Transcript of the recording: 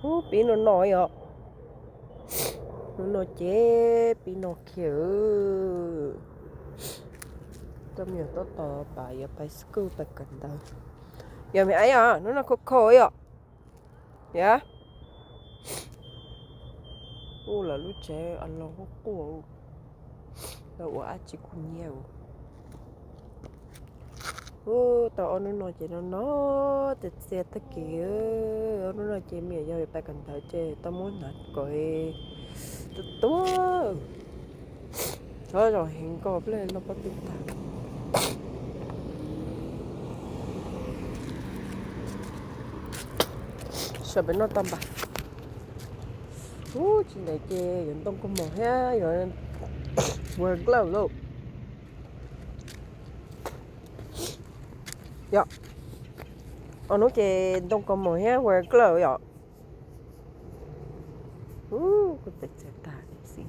Ub, pib no no yom. Hnub no ces pib no kiag. Coj me nyuam tub tos pab yuav pais school pais kawm ntawv. Yog me ab yom, hnub no kho kho yom. Yom. Ub, lawv lub tsev a los quaj quaj, lawv ua dab tsi kuv nyiam. Ub, tau ob hnub no ces no no, txias txias tag kis. Ob hnub no ces me nyuam yog pais kawm ntawv ces tau muab hnav kom tuag tuag. Txhob zom heev, nkaus pliag no pob tw tag. Sawv pem no tau npam. Ub, tsis ntev ces yuav ntoo kaus mom thiab yuav wear gloves lauj. Yom, ob hnub ces ntoo kaus mom thiab wear gloves yom. Ub, kuv txias txias tag tib si.